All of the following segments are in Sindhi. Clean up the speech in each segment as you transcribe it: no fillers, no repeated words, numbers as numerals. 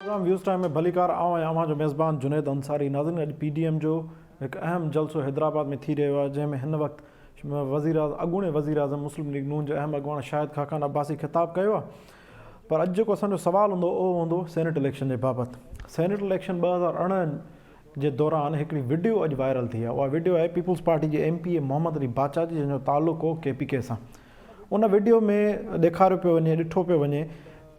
پروگرام ويوز ٽائيم ۾ ڀليڪار آئون آهيان اوهان جو ميزبان جنيد انصاري ناظرين اڄ پي ڊي ايم جو هڪ اهم جلسو حيدرآباد ۾ ٿي رهيو آهي جنهن ۾ هن وقت وزير اڳوڻي وزيراعظم مسلم ليگ نون جي اهم اڳواڻ شاهد خاقان عباسي خطاب ڪيو آهي پر اڄ جيڪو اسان جو سوال هوندو اهو هوندو سينيٽ اليڪشن جي بابت سينيٽ اليڪشن 2018 جي دوران هڪڙي وڊيو اڄ وائرل ٿي آهي اها وڊيو آهي پيپلز پارٽي جي ايم پي اي محمد علي باچا جي جنهن جو تعلق هو ڪي پي ڪي سان ان وڊيو ۾ ڏيکاريو پيو وڃي ڏٺو پيو وڃي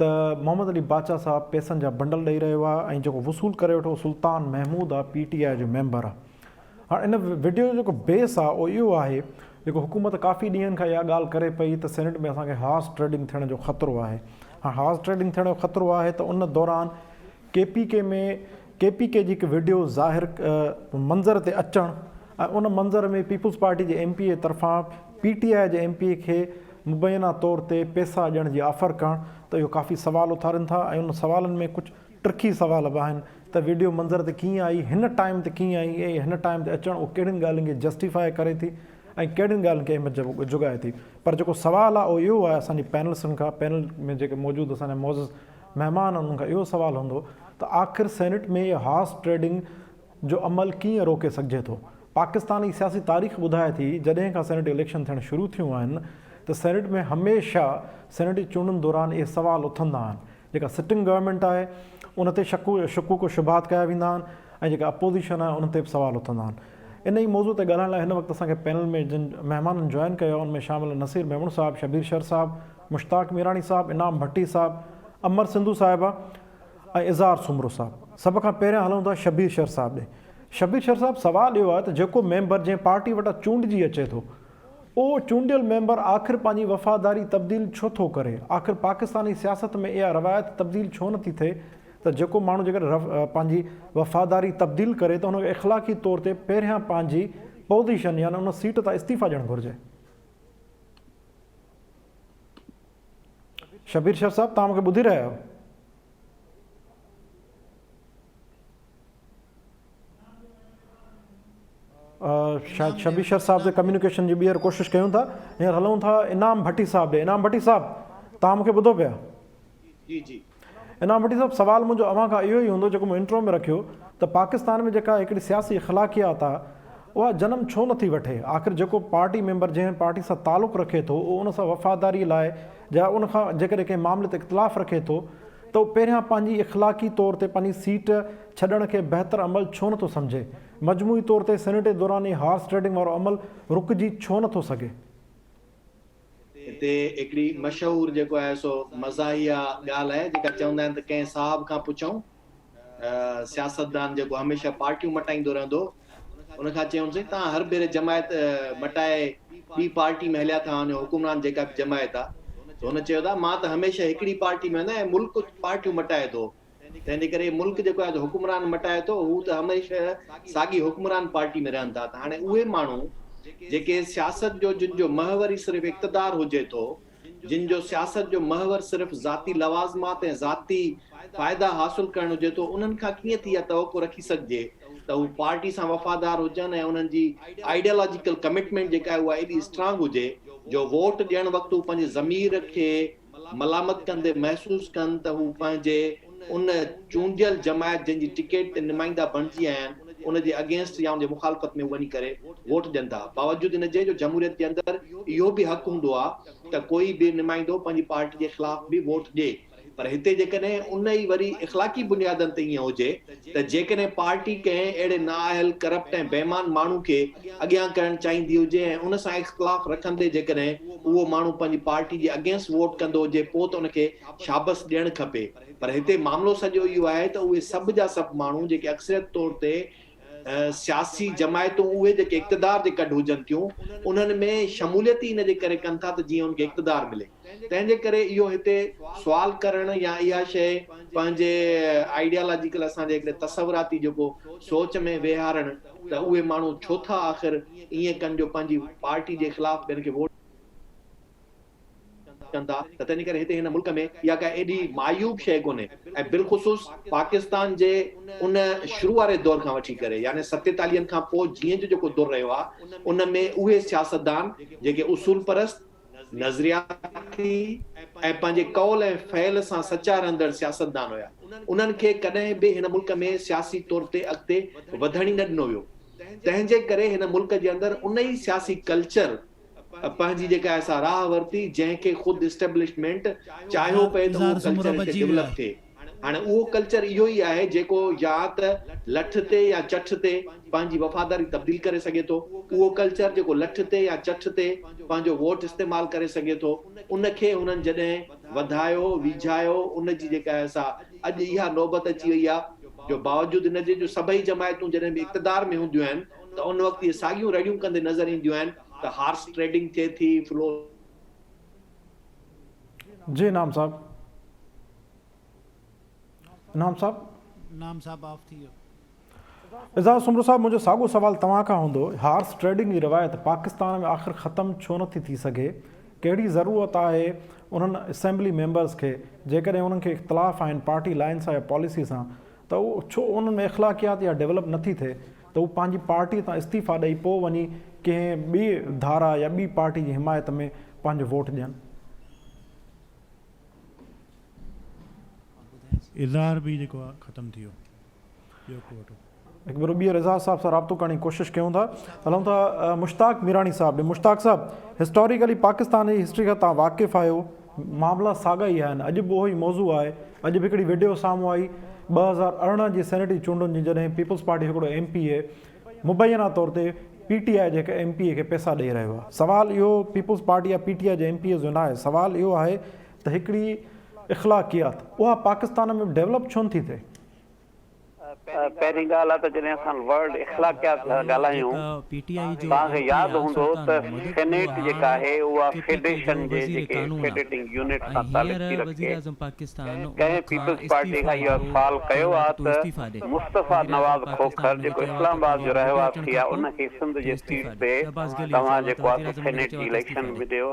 ته محمد علي باچا صاحب پئسن جا بنڊل ڏئي رهيو آهي ۽ جيڪو وصول ڪري ويٺو اهو سلطان محمود آهي پي ٽي آء جو ميمبر آهي هاڻ ان وڊيو جو جيڪو بيس آهي اهو اهو آهي جيڪو حڪومت ڪافي ڏينهن کان اها ڳالهه ڪري پئي ته سينيٽ ۾ اسان کي هارس ٽريڊنگ ٿيڻ جو خطرو آهي هاڻ هارس ٽريڊنگ ٿيڻ جو خطرو آهي ته ان دوران K P K ۾ K P K جي هڪ وڊيو ظاهر منظر تي اچڻ ۽ ان منظر ۾ پيپلز پارٽي جي ايم پي اي طرفان پي ٽي آء جي ايم پي اي کي مبينا طور تي پيسا ڏيڻ جي آفر ڪرڻ ته اهو ڪافي سوال اٿارين ٿا ۽ ان سوالن ۾ ڪجهه ٽرکي سوال به آهن ته وڊيو منظر تي ڪيئن آئي هن ٽائيم تي ڪيئن آئي ۽ هن ٽائيم تي اچڻ اهو ڪهڙين ڳالهين کي جسٽيفاء ڪري ٿي ۽ ڪهڙين ڳالهين کي اهميت جڳائي ٿي پر جيڪو سوال آهي اهو اهو آهي اسان جي پينلسن کان پينل ۾ جيڪي موجود اسان جا معزز مهمان انهن کان اهو سوال هوندو ته آخر سينيٽ ۾ اهو هارس ٽريڊنگ جو عمل ڪيئن روڪي سگهجي ٿو؟ پاڪستان جي سياسي تاريخ ٻڌائي ٿي جڏهن کان سينيٽ اليڪشن ٿيڻ شروع ٿيون آهن ته سينيٽ ۾ هميشه سينيٽ جي چونڊن دوران اهي سوال اٿندا آهن جيڪا سٽنگ گورنمينٽ آهي ان تي شڪوڪ و شبهات ڪيا ويندا آهن ۽ جيڪا اپوزيشن آهي ان تي به سوال اٿندا آهن. ان ئي موضوع تي ڳالهائڻ لاء هن وقت اسان کي پينل ۾ جن مهمانن جوائن ڪيو آهي ان ۾ شامل آهن نصير ميمڻ صاحب، شبير شر صاحب، مشتاق ميراڻي صاحب، انعام ڀٽي صاحب، امر سنڌو صاحبه ۽ اظهار سومرو صاحب. سڀ کان پهريان هلون ٿا شبير شر صاحب ڏي. شبير شر صاحب سوال اهو آهي ته جيڪو ميمبر جنهن پارٽي وٽان چونڊجي اچي ٿو اهو چونڊيل ميمبر آخر پنهنجي وفاداري تبديل ڇو ٿو ڪري؟ آخر پاڪستاني سياست ۾ اها روايت تبديل ڇو نٿي ٿئي ته جيڪو ماڻهو جيڪڏهن پنهنجي وفاداري تبديل ڪري ته ان کي اخلاقي طور تي پهريان پنهنجي پوزيشن يعني ان سيٽ تان استعيفا ڏيڻ گهرجي. شبير شر صاحب توهان مونکي ٻڌي رهيا آهيو؟ شايد شبير شر صاحب سان ڪميونيڪيشن جي ٻيهر ڪوشش ڪيون ٿا هينئر هلون ٿا انعام ڀٽي صاحب ڏي انعام ڀٽي صاحب توهان مونکي ٻڌو پيا؟ جي جي. انعام ڀٽي صاحب سوال منهنجو اوهان کان اهو ئي هوندو جيڪو مون انٽرو ۾ رکيو ته پاڪستان ۾ جيڪا هڪڙي سياسي اخلاقيات آ اها جنم ڇو نٿي وٺي آخر جيڪو پارٽي ميمبر جنهن پارٽي سان تعلق رکي ٿو اهو ان سان وفاداري لاء يا ان کان جيڪڏهن ڪنهن معاملي تي اختلاف رکي ٿو ته اهو پهريان پنهنجي اخلاقي طور تي پنهنجي سيٽ ڇڏڻ کي بهتر عمل ڇو نٿو سمجهي مجموعي طور تي سينيٽ دوران هي هارس ٽريڊنگ وارو عمل رڪجي ڇو نٿو سگهي. هتي هڪڙي مشهور جيڪو آهي سو مزاحيه ڳالهه آهي جيڪا چوندا آهن ته ڪنهن صاحب کان پڇئون سياستدان جيڪو هميشه پارٽيون مٽائيندو رهندو ان کان چيون سائين توهان هر ڀيري جماعت مٽائي ٻي پارٽي ۾ هليا ٿا وڃو حڪمران جيڪا به جماعت آهي ته هن چيو ته مان ته هميشه هڪڙي پارٽي ۾ هوندو آهيان ۽ ملڪ پارٽيون مٽائي ٿو تنهن جي ڪري ملڪ جيڪو آهي حڪمران مٽائي ٿو، هو ته هميشه ساڳي حڪمران پارٽي ۾ رهن ٿا ته هاڻي اهي ماڻهو جيڪي سياست جو جن جو محور ئي صرف اقتدار هجي ٿو، جن جو سياست جو محور صرف ذاتي لوازمات ۽ ذاتي فائدا حاصل ڪرڻ هجي ٿو، انهن کان ڪيئن ٿي اها توقع رکي سگهجي ته هو پارٽي سان وفادار هجن ۽ انهن جي آئيڊيالاجيڪل ڪمٽمينٽ جيڪا آهي اها ايڏي اسٽرانگ هجي جو ووٽ ڏيڻ وقت هو پنهنجي ضمير کي ملامت ڪندي محسوس ڪن ته هو پنهنجي ان چونڊيل جماعت جنهن جي ٽڪيٽ تي نمائندا بڻجي آيا آهن ان جي اگينسٽ يا ان جي مخالفت ۾ هو وڃي ڪري ووٽ ڏين ٿا باوجود ان جي جو جمهوريت جي اندر اهو به حق هوندو آهي ته ڪوئي به نمائندو پنهنجي پارٽي جي خلاف به ووٽ ڏي پر هتي جيڪڏهن ان ئي وري اخلاقي بنيادن تي ائين هجي ته جيڪڏهن پارٽي ڪنهن اهڙي نااهل، ڪرپٽ ۽ بيمان ماڻهو کي اڳيان ڪرڻ چاهيندي هجي ۽ ان سان اختلاف رکندي جيڪڏهن اهو ماڻهو پنهنجي پارٽي جي اگينسٽ ووٽ ڪندو هجي پوء ته ان کي شابس ڏيڻ کپي پر هتي معاملو سڄو اهو آهي ته اهي سڀ جا سڀ ماڻهو جيڪي اڪثريت طور تي سياسي جماعتون اهي جيڪي اقتدار جي ڪڍ هجن ٿيون انهن ۾ شموليت ئي ان جي ڪري ڪن ٿا ته جيئن انهن کي اقتدار ملي تنهن جي ڪري اهو هتي سوال ڪرڻ يا اها شيء پنهنجي آئيڊيالاجيڪل اسان جي هڪڙي تصوراتي جيڪو سوچ ۾ ويهارڻ ته اهي ماڻهو ڇو ٿا آخر ائين ڪن جو پنهنجي پارٽي جي خلاف ٻين کي ووٽ ڪن ٿا ته تنهن ڪري هتي هن ملڪ ۾ اها ڪا ايڏي معيوب شيء ڪونهي ۽ بالخصوص پاڪستان جي ان شروع واري دور کان وٺي ڪري يعني ستيتاليهن کان پوء جيئن جو جيڪو دور رهيو آهي ان ۾ اهي سياستدان جيڪي اصول پرست، نظرياتي ۽ پنهنجي قول ۽ فعل سان سچا رهندڙ سياستدان هيا. انهن کي ڪڏهن به هن ملڪ ۾ سياسي طور تي اڳتي وڌڻ ئي نه ڏنو ويو. تنهن جي ڪري هن ملڪ جي اندر ان ئي سياسي ڪلچر پنهنجي جيڪا آهي سا راهه ورتي جنهن کي خود اسٽيبلشمينٽ چاهيو اظهار پئي ته اظهار اهو سومرو ڪلچر هتي بچي ويو ڊولپ آهي. ٿئي. هاڻي اهو ڪلچر اهو ئي آهي جيڪو يا ته لٺ تي يا چٺ تي پنهنجي وفاداري تبديل ڪري سگهي ٿو. اهو ڪلچر جيڪو لٺ تي يا چٺ تي پنهنجو ووٽ استعمال ڪري سگهي ٿو ان کي هنن جڏهن وڌايو ويجهايو ان جي جيڪا آهي سا اڄ اها نوبت اچي وئي آهي جو باوجود ان جي جو سڀئي جماعتون جڏهن به اقتدار ۾ هونديون آهن ته ان وقت اهي ساڳيون رڙيون ڪندي نظر اينديون آهن ته هارس ٽريڊنگ ٿئي ٿي فلو جي انعام صاحب انعام صاحب. انعام صاحب آف ٿي ويو. اعزاز سومرو صاحب منهنجو ساڳو سوال توهان کان هوندو هارس ٽريڊنگ جي روايت پاڪستان ۾ آخر ختم ڇو نٿي ٿي سگهي ڪهڙي ضرورت آهي انهن اسيمبلي ميمبرز کي جيڪڏهن انهن کي اختلاف آهن پارٽي لائن سان يا پاليسي سان ته اهو ڇو انهن ۾ اخلاقيات اها ڊيولپ نٿي ٿئي ته هو پنهنجي پارٽي تان استعيفا ڏئي پوء وڃي ڪنهن ٻي ڌارا يا ٻي پارٽي جي حمايت ۾ پنهنجو ووٽ ڏين. اظهار به جيڪو آ ختم ٿي ويو ٻيو ڪو وٺو. هڪ ڀيرو ٻيهر اظهار صاحب سان رابطو ڪرڻ جي ڪوشش ڪيون ٿا. هلون ٿا مشتاق ميراڻي صاحب ڏي. مشتاق صاحب هسٽاريڪلي پاڪستان جي هسٽري کان توهان واقف آهيو. معاملا ساڳا ئي آهن اڄ به اهو ئي موضوع آهي. اڄ به هڪڙي وڊيو سامهون آئي 2018 جي سينيٽ جي چونڊن جي جڏهن پيپلز پارٽي جو هڪڙو ايم پي اي مبينا طور تي پي ٽي آء جي هڪ ايم پي اي کي پئسا ڏئي رهيو آهي. سوال اهو پيپلز پارٽي يا پي ٽي آء جي ايم پي ايز جو ناهي سوال اهو آهي ته هڪڙي اخلاقيات اها پاڪستان ۾ به ڊيولپ ڇو نٿي ٿئي؟ پهرين ڳالهه آ ته جڏهن اسان ورڊ اخلاقيات لاء ڳالهايون توهان کي ياد هوندو ته سينيٽ جيڪا آهي اها فيڊريشن جي جيڪي فيڊريٽنگ يونٽ سان تعلق ٿي رکي. ڪنهن پيپلز پارٽي کان اهو سوال ڪيو آ ته مصطفيٰ نواز کوکر جيڪو اسلام آباد جو رهواسي آ ان کي سنڌ جي سيٽ تي توهان جيڪو آ سو سينيٽ جي اليڪشن ۾ ڏيو.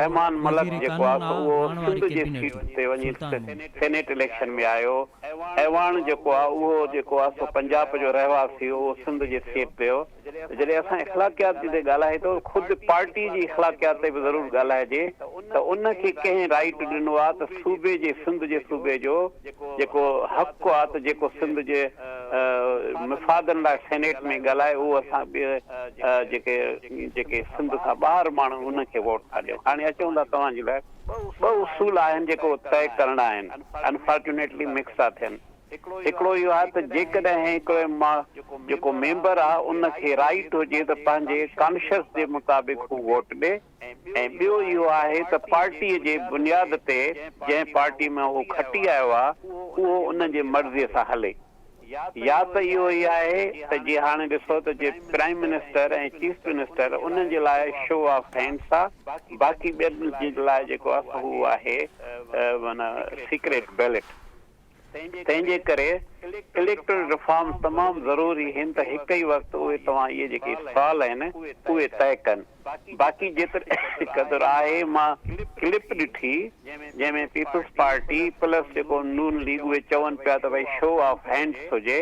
رحمان ملڪ جيڪو آ سو اهو سنڌ جي سيٽ تي وڃي سينيٽ اليڪشن ۾ آيو. اعواڻ جيڪو آ اهو جيڪو آ سو پنجاب جو رهواسي هو اهو سنڌ جي سيٽ تي هو. ته جڏهن اسان اخلاقيات جي تي ڳالهائي ته خود پارٽي جي اخلاقيات تي به ضرور ڳالهائجي ته ان کي ڪنهن رائيٽ ڏنو آ ته صوبي جي سنڌ جي صوبي جو جيڪو حق آ ته جيڪو سنڌ جي مفادن لاء سينيٽ ۾ ڳالهائي اهو اسان جيڪي جيڪي سنڌ کان ٻاهر ماڻهو انهن کي ووٽ ٿا ڏيون. هاڻي اچون ٿا توهان جي لاء ٻه اصول آهن جيڪو طئي ڪرڻا آهن انفارچونيٽلي مڪس ٿا ٿين. هڪڙو اهو آهي ته جيڪڏهن هڪڙي جيڪو ميمبر آهي ان کي رائيٽ هجي ته پنهنجي ڪانشس جي مطابق هو ووٽ ڏي ۽ ٻيو اهو آهي ته پارٽي جي بنياد تي جنهن پارٽي مان هو کٽي آيو آهي اهو ان جي مرضي سان هلي. يا ته اهو ئي آهي ته جي هاڻي ڏسو ته جي پرائيم منسٽر ۽ چيف منسٽر انهن جي لاء شو آف هينڊس آ باقي ٻين جي لاء جيڪو آ سو هو آهي معنيٰ سيڪريٽ بيلٽ تنهن جي ڪري اليڪٽرل ريفارمز تمام ضروري هن ته هڪ ئي وقت اهي توهان اهي جيڪي سوال آهن اهي طئي ڪن. باقي جيتري قدر آهي مان ڪلپ ڏٺي جنهن ۾ پيپلز پارٽي پلس جيڪو نون ليگ اهي چون پيا ته ڀئي شو آف هينڊس هجي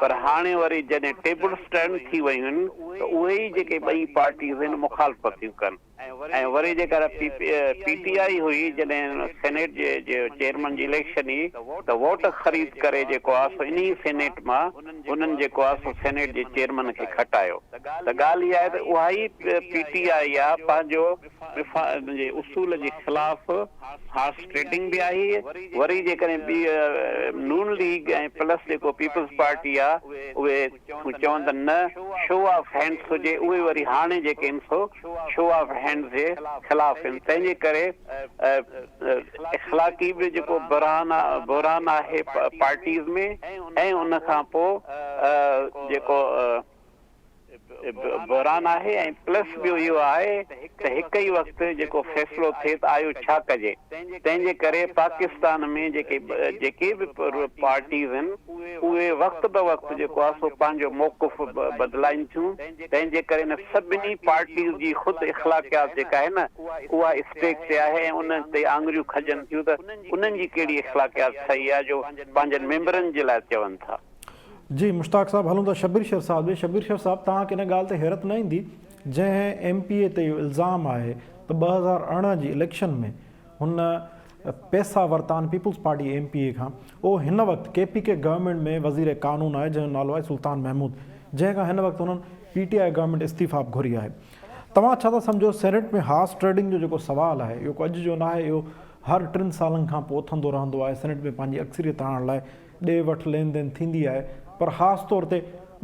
پر هاڻي وري جڏهن ٽيبلز ٽرن ٿي ويون ته اهي ئي جيڪي ٻئي پارٽيز آهن مخالفت ٿيون ڪن ۽ وري جيڪا پي ٽي آء هئي جڏهن سينيٽ جي چيئرمين جي اليڪشن هئي ته ووٽ خريد ڪري جيڪو آهي سو انهي سينيٽ مان انهن جيڪو آهي سو سينيٽ جي چيئرمن کي کٽايو ته ڳالهه اها آهي ته اها ئي پي ٽي آء آ پنهنجو جي اصول جي خلاف هارس ٽريڊنگ به آهي وري جيڪڏهن ٻي نون ليگ ۽ پلس جيڪو پيپلز پارٽي آ اهي چون ته نه شو آف هينڊس هجي اهي وري هاڻي جيڪي آهن سو شو آف هينڊس جي خلاف آهن تنهن جي ڪري اخلاقي به جيڪو بحران بحران آهي پارٽيز ۾ ۽ ان کان پوء جيڪو بحران آهي ۽ پلس ٻيو اهو آهي ته هڪ ئي وقت جيڪو فيصلو ٿئي ته آيو ڇا ڪجي تنهن جي ڪري پاڪستان ۾ جيڪي جيڪي به پارٽيز آهن اهي وقت به وقت جيڪو آهي سو پنهنجو موقف بدلائين ٿيون تنهن جي ڪري ان سڀني پارٽيز جي خود اخلاقيات جيڪا آهي نه اها اسٽيڪ تي آهي ۽ انهن تي آڱريون کڄن ٿيون ته انهن جي ڪهڙي اخلاقيات صحيح آهي جو پنهنجن ميمبرن جي لاء چون ٿا. جي مشتاق صاحب هلون ٿا شبير شر صاحب ڏي شبير شر صاحب توهان کي ان ڳالهه تي حيرت نه ايندي جنهن ايم پي اي تي اهو الزام آهي ته 2018 جي اليڪشن ۾ هن پئسا ورتا آهن peoples party M P A کان اهو هن وقت ڪي پي ڪي گورنمينٽ ۾ وزير قانون آهي جنهن جو نالو آهي سلطان محمود جنهن کان هن وقت هنن پي ٽي I government استعيفا به گهري آهي. توهان ڇا ٿا سمجهو سينيٽ ۾ هارس ٽريڊنگ جو جيڪو سوال آهي اهو ڪو اڄ جو ناهي اهو هر ٽن سالن کان پوء اٿندو رهندو آهي سينيٽ ۾ پنهنجي اڪثريت آڻڻ لاء ڏي وٺ لين دين ٿيندي آهي پر خاص طور تي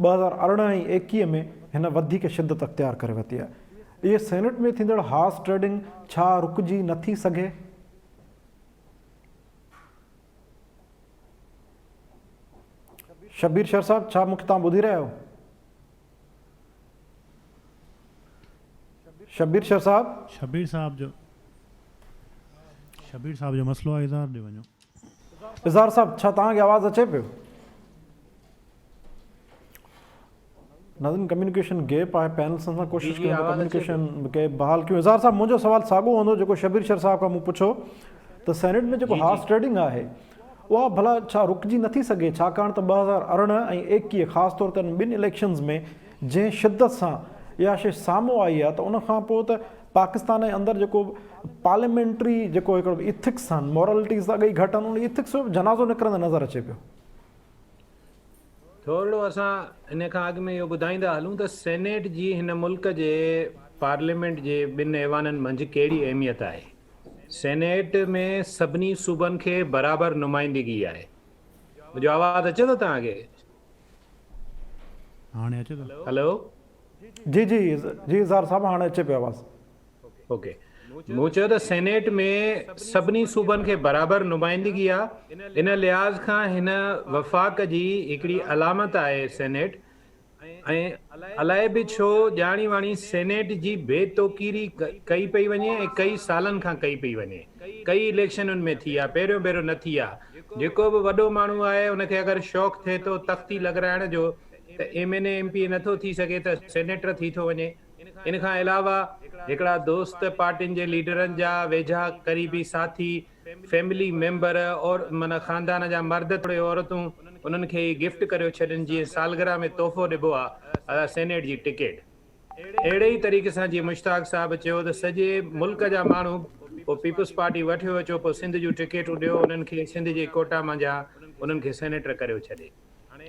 2018 ۽ 21 ۾ هن وڌيڪ شدت اختيار ڪري ورتي آهي اهي سينيٽ ۾ ٿيندڙ هارس ٽريڊنگ ڇا رڪجي نه ٿي سگهي؟ شبير شر صاحب ڇا مونکي توهان ٻڌي رهيا آهيو؟ شبير شر صاحب. شبير صاحب جو شبير صاحب جو مسئلو آهي اظهار ڏي وڃو. اظهار صاحب ڇا توهان کي آواز اچي پيو؟ ناظرين ڪميونيڪيشن گيپ آهي پينل سان ڪوشش ڪيون ته ڪميونيڪيشن گيپ بحال ڪيون اظهار صاحب منهنجو سوال ساڳو هوندو جيڪو شبير شر صاحب کان مون پڇيو ته سينيٽ ۾ جيڪو هارس ٽريڊنگ آهي اها ڀلا ڇا رڪجي نٿي سگهي ڇاڪاڻ ته 2018 ۽ 21 خاص طور تي ٻن اليڪشنز ۾ جنهن شدت سان اها شي سامهون آئي آهي ته ان کان پوء ته پاڪستان جي اندر جيڪو پارليامينٽري جيڪو هڪڙو ايٿڪس آهن مورلٽيز اڳ ئي گهٽ آهن ان ايٿڪس جو جنازو نڪرندي نظر اچي پيو. ٿورڙو اسان ان کان اڳ ۾ اهو ٻڌائيندا هلون ته سينيٽ جي هن ملڪ جي پارليامينٽ جي ٻن ايوانن منجهه ڪهڙي اهميت آهي. سينيٽ ۾ سڀني صوبن کي برابر نمائندگي آهي. منهنجو آواز اچي ٿو توهان کي؟ هاڻي اچي ٿو. هلو. جي جي جي اظهار صاحب هاڻي اچي پيو آواز. اوڪي مون چيو ته سينيٽ ۾ سڀني صوبن کي برابر نمائندگي آ ان لحاظ کان هن وفاق جي هڪڙي علامت آهي سينيٽ ۽ الائي به ڇو ڄاڻي واڻي سينيٽ جي بي توقيري ڪئي پئي وڃي ۽ ڪئي سالن کان ڪئي پئي وڃي ڪئي اليڪشن ان ۾ ٿي آ پهريون ڀيرو نه ٿي آ جيڪو به وڏو ماڻهو آهي ان کي اگر شوق ٿئي ٿو تختي لڳرائڻ جو ته M N A M P A نٿو ٿي سگهي ته سينيٽر ٿي ٿو وڃي ان کان علاوه هڪڙا دوست پارٽين جي ليڊرن جا ويجها قريبي ساٿي، فيملي ميمبر اور معنيٰ خاندان جا مرد توڙي عورتون انهن کي ئي گفٽ ڪريو ڇڏين جيئن سالگرهه ۾ تحفو ڏبو آ ادا سينيٽ جي ٽڪيٽ. اهڙي ئي طريقي سان جيئن مشتاق صاحب چيو ته سڄي ملڪ جا ماڻهو پوء پيپلز پارٽي وٺيو اچو پوء سنڌ جون ٽڪيٽون ڏيو انهن کي سنڌ جي ڪوٽا منجهان انهن کي سينيٽر ڪريو ڇڏي.